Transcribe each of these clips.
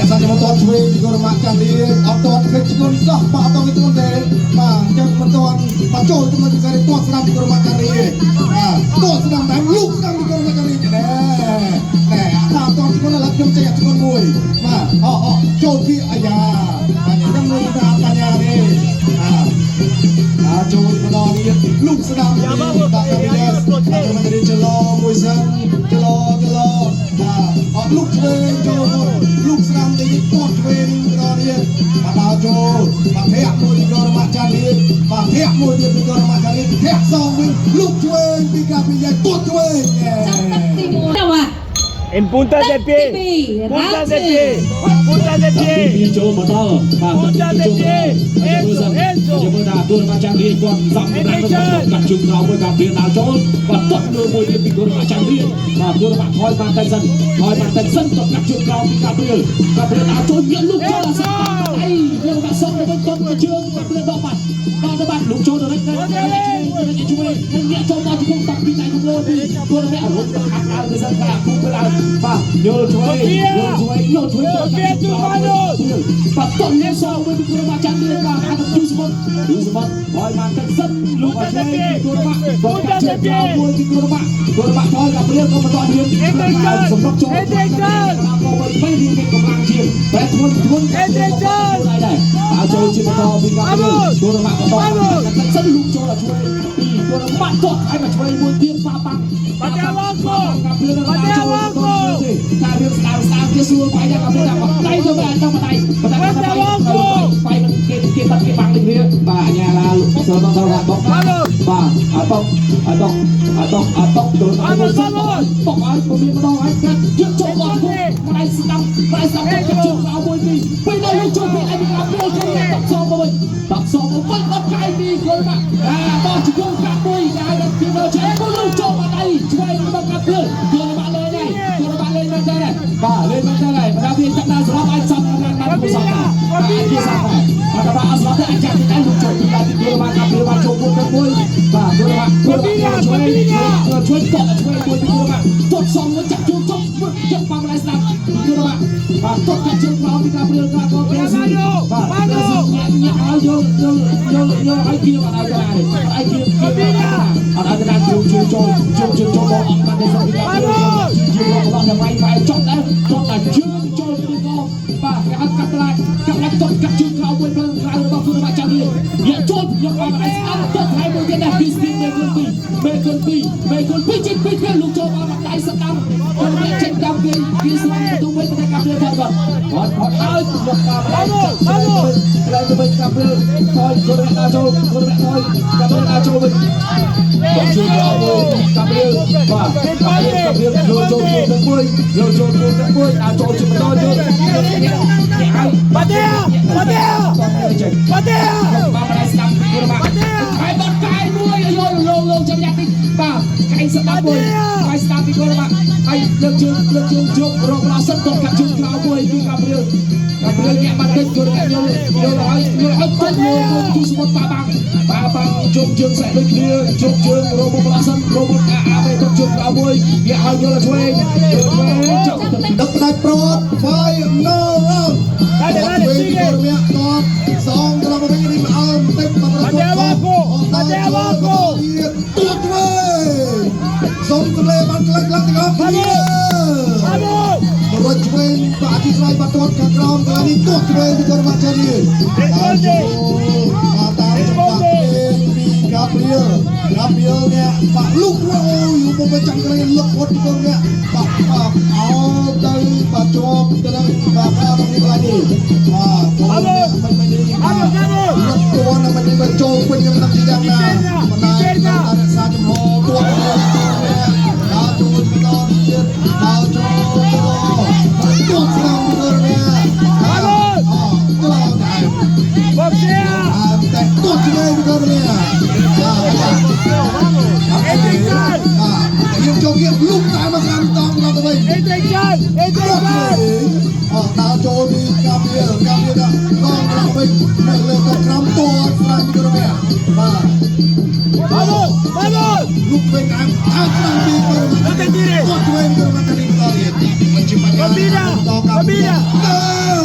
រក្សាចំទាត់ឆ្វេងពីករមាចាន់នេះអត់ទាត់ឃើញធ្ងន់សោះបាទអត់ទាត់ឃើញធ្ងន់ទេបាទអញ្ចឹងមិនទាន់បាទចូលចំណុចពិសេសនេះទាត់ស្ដាំពីករមាចាន់នេះបាទទាត់ស្ដាំតែលូកស្ដាំពីករមាចាន់នេះណែណែថាអត់ទាត់ធ្ងន់ឥឡូវខ្ញុំចេញអាធ្ងន់មួយបាទអអចូលគៀអាយ៉ាបាទខ្ញុំមួយថាបញ្ញាទេបាទ អាចូលម្ដងទៀតលូកស្ដាំពីបាទកាពីឡេសបាទមិនរីចឡមួយសិនចឡចឡបាទអត់លូកឆ្វេងចូលមុនលូកស្ដាំទៅទៀតទាត់ឆ្វេងម្ដងទៀតបាទដើរចូលបាទធាក់មួយពីករមាចាន់នេះបាទធាក់មួយទៀតពីករមាចាន់នេះធាក់សងវិញលូកឆ្វេងពីកាពីយ៉ៃទាត់ឆ្វេង ចាប់ទឹកទី1តវ៉ា En punta ទឹក de ទី pie. 2 Punta de pie. Punta de ទី pie. 2ចូលមកដល់បាទទី2ចូលមកដល់ខ្ញុំមើលថាទួលមកចាំងរៀនគាត់សំកម្លាំងទៅកាត់ជើងក្រោមមួយកាព្រៀនដល់ចូលបាទទាត់លើមួយទៀតពីគោលមកចាំងរៀនបាទគោលមកថយបានតែសិនថយបានតែសិនទាត់កាត់ជើងក្រោមពីកាព្រៀលកាព្រៀលដល់ចូលញាក់លុកចូលអាសាដៃយកមកសុំទៅវិញទាត់ទៅជើងកាព្រៀលដកបាត់ដកបាត់លុកចូលទៅរិចទៅជួយញាក់ចូលមកជង្គង់តាក់ពីដៃទៅលើពីគោលមករត់ខាត់ឡើងទៅសិនខ្លះគូទៅឡើងបាទយល់ជួយយល់ជួយយល់ជួយ បាទតន់សងវិញពីក្រុមអាចារ្យនេះបាទអាចជូសមុទ្រជូសមុទ្រហើយបានទឹកសិនលោកអាចារ្យពីក្រុមបាទកាត់ជើងក្រោមមួយពីក្រុមក្រុមថយកាព្រៀលក៏បន្តរៀនសម្រុកចូលក៏វិញវិញរៀនកម្លាំងជាងតែធ្ងន់ធ្ងន់ដែរដែរតើចូលជាបន្តពីកាព្រៀលក្រុមបន្តទឹកសិនលោកចូលដល់ជួយពីក្រុមបាត់ទាត់ឲ្យមកជួយមួយទៀតប៉ាប៉ាកាព្រៀលចូលទេការរៀនស្ដារស្ដារគេសួរបាយដែរកាព្រៀលថាដៃទៅវិញទៅដៃបណ្ដាបាយមិនគេគេបាត់គេបាំងដូចគ្នាបាទអញ្ញាឡាសូមដល់ដល់បុកបាទអត់បុកអត់បុកអត់បុកអត់បុកទៅបុកឲ្យពុំមានម្ដងហើយកាត់ជឿចូលបោះម្ដាយស្ដាំម្ដាយស្ដាំទៅជឿក្រៅមួយពីរពេលនេះលោកចូលពីឯងកាព្រៀលចូលតបសមកវិញតបសមកវិញបាត់កាយពីគល់មកអាបោះជង្គង់កាប់មួយគេឲ្យដល់ពីដល់ចេះមកលោកចូលមកដៃឆ្វេងរបស់កាព្រៀលគល់មកលេងហើយគល់មកលេងមែនតើបាទលេងមែនតើហើយបណ្ដាវាចាប់ដល់ស្រាប់ឲ្យសំបានបានគូសំដែរបាទគូសំដែរបាទបាទអត់ស្រាប់ទេអាចចាប់តែលោកចូលពីដល់ទីគល់មកកាព្រៀលបានចូលមួយទៅមួយបាទគល់មកគល់មកជួយជួយតតឆ្វេងមួយពីគល់មកទាត់សំមួយចាក់ជើងចុកចាប់ប៉ាម្ដាយស្ដាប់គល់មកបាទទាត់កាត់ជើងក្រោមពីកាព្រៀលកាក៏ប្រេស៊ីបាទប្រេស៊ីញាក់ញាក់ឲ្យយកយកយកយកឲ្យគៀបអត់ឲ្យកណាទេអត់ឲ្យគៀបគៀបអត់ឲ្យកណាជួយជួយចូលជួយជួយចូលមកអត់បានទេពីកាព្រៀលជារបស់តែវាយវាយចប់ដែរចប់តែជើងចូលទៅកបាទគេឲ្យកាត់ឡាកាត់ឡាទាត់កាត់ជើងក្រោមមួយផ្លូវក្រៅរបស់គុណបាចាំនេះញាក់ចូលយកបានឲ្យស្អាតទាត់ថែមមួយទៀតណាពីស្ពីមេគុណ2មេគុណ2មេគុណ2ចេញពីគេលោកចូលមកដៃស្ដាំគាត់វាចេញតាមគេគេស្លាប់ទៅវិញតែកាព្រៀលថយគាត់គាត់គាត់ឲ្យយកកាព្រៀលឡើងទៅវិញកាព្រៀលថយគាត់ដាក់ចូលគាត់ដាក់ថយកាព្រៀលដាក់ចូលវិញគាត់ជួយដល់មួយកាព្រៀលបាទកាព្រៀលចូលចូលទៅមួយយកចូលទៅមួយដាក់ចូលជាបន្តយកឲ្យ Patea! Patea! Patea! បាទម្ដាយស្ដាប់គូរបាហើយបត់កាយមួយយកលោកលោកចាំយ៉ាតិចបាទកាយស្ដាប់មួយកាយស្ដាប់ពីគូរបាហើយលើកជើងលើកជើងជប់រករសិនគាត់កាត់ជើងក្រៅមួយពីកាព្រៀលកាព្រៀលញាក់បាត់តិចគូរបាយល់យល់ឲ្យយល់ឲ្យគាត់យកមួយជូសមុទ្របាបាំងបាបាំងជប់ជើងសែកដូចគ្នាជប់ជើងរករសិនរកអាអាមេគាត់ជើងក្រៅមួយញាក់ឲ្យយល់ឲ្យឆ្វេងយល់ឆ្វេងចប់ ដឹកផ្ដាច់ប្រត់ final round Dale, dale, វិញ sigue. គោរមៈតបសងត្រឡប់មកវិញនេះមកអើមតិចមកប្រកួត Patea abajo! ទៀតទួតវិញសូមសម្លេងបានក្លាំងក្លាំងទាំងអស់គ្នា Vamos! រត់ឆ្វេងបាទអធិស្ឋានបាត់ទាត់ខាងក្រោមកន្លែងនេះទាត់ឆ្វេងពីកុមារចារីបាទចូលតាមចង្វាក់ភ្លេងពីកាព្រៀលកាព្រៀលនេះបាក់លុកអូយមកទៅចាំកន្លែងលុកផុតពីកូននេះបាក់បាក់អោទៅបាក់ជាប់ទៅនឹងបាក់ដល់នេះកន្លែងនេះបាទចូលមិនមិននេះបាទលុកតួនឹងមិននេះក៏ចូលពេញនឹងមិនជាយ៉ាងណាបណ្ដាតាមរក្សាចំហទាត់នេះដល់ចូលបន្តទៀតដល់ចូលទៅទាត់ស្ដាំពីកូននេះអោត្រង់ដែរ Boxea! អើតែទាត់ឆ្វេងពីកូននេះបាទ Vamos! Entre បាទយើងចូលគៀបលុកតាមមកស្ដាំតងដល់ទៅវិញ Entre Chan! Entre Chan! អដើរចូលពីកាព្រៀលកាព្រៀលដល់ដល់វិញនៅលើកក្រំតស្ដាំពីកូននេះបាទ Vamos! Vamos! លុកវិញតាមអើស្ដាំពីកូននេះ No te tires! ទាត់ឆ្វេងកូននេះដល់ទៀតមិនជាបញ្ហា Combina! ដល់កាព្រៀល Combina! ទៅ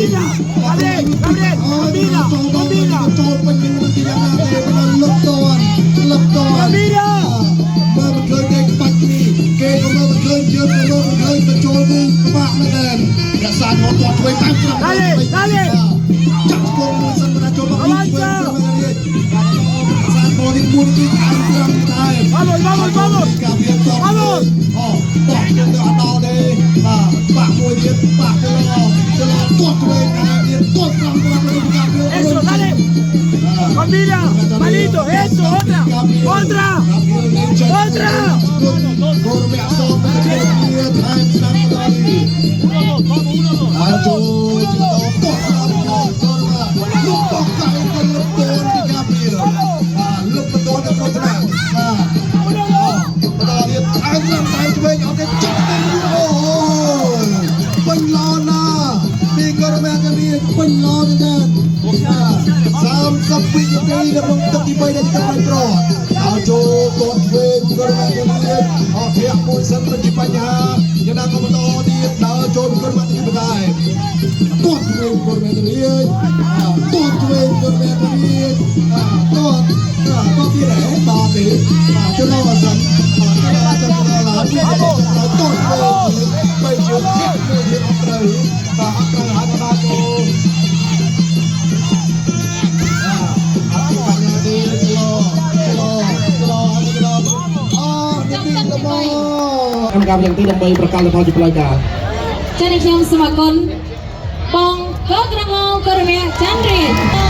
Combina, Gabriel, Gabriel, combina, combina. ចូលពេញនឹងទីយ៉ាងណាទេមិនលុបតនលុបតន Combina. មើលមិនឃើញទេក្បាច់នេះគេក៏មើលមិនឃើញយើងក៏មើលមិនឃើញបញ្ចូលវិញពិបាកមែនទែនរក្សាងត់ទាត់ឆ្វេងតាមច្រកចាប់ស្គមមួយសិនបណ្ដាចូលមកវិញឆ្វេងទៅរាជរក្សាបលនេះមួយទីថែមត្រឹមថែម Vamos, vamos, vamos. ការវាតអូបោះទៅអត់ដល់ទេបាទបាក់មួយទៀតបាក់ទៅឡទៅឡទាត់ឆ្វេងថែមទៀតទាត់ត្រង់ត្រង់ទៅការវា Eso, dale. Combina. Manito, eso, otra. Otra. Otra. គោរមៈសពទៅគ្នាថែមស្ដាំដល់នេះ ហើយចូលជាតតស្ដាំចូលចូលមកលុបតកៅទៅលុបតនពីការពីបាទលុបបន្តទៅប្រថ្នាក់បាទបន្តទៀតថែមស្ដាំថែមឆ្វេងអត់ទេចាប់ទៅអូពេញឡណាពីករមៈការីពេញឡទៅ30វិនាទីនៅក្នុងទឹកទី3ដែលចាំប្រហើយចូលតនឆ្វេងករមៈការីអត់ធាក់មួយសិនមិនជាបញ្ហាយ៉ាងណាក៏បន្តទៀតដើរចូលករមៈការីបន្តែ ទាត់ឆ្វេងកូនមេតារាជទាត់ឆ្វេងកូនមេតារាជទាត់ទាត់ទៀតហេតទេបាទចូលអសិនបាទចូលចូលឡើងទាត់ឆ្វេងបីជើងធាក់មួយទៀតអត់ត្រូវបាទអត់ត្រូវហើយបាទចូលអត់បញ្ហាទេចូលចូលចូលចូលអូនេះទីល្ម កម្មការយ៉ាងទីដើម្បីប្រកាសលទ្ធផលជាផ្លូវការ ចា៎នេះខ្ញុំសូមអរគុណបងកក្រហមករមៈចន្ទរាជ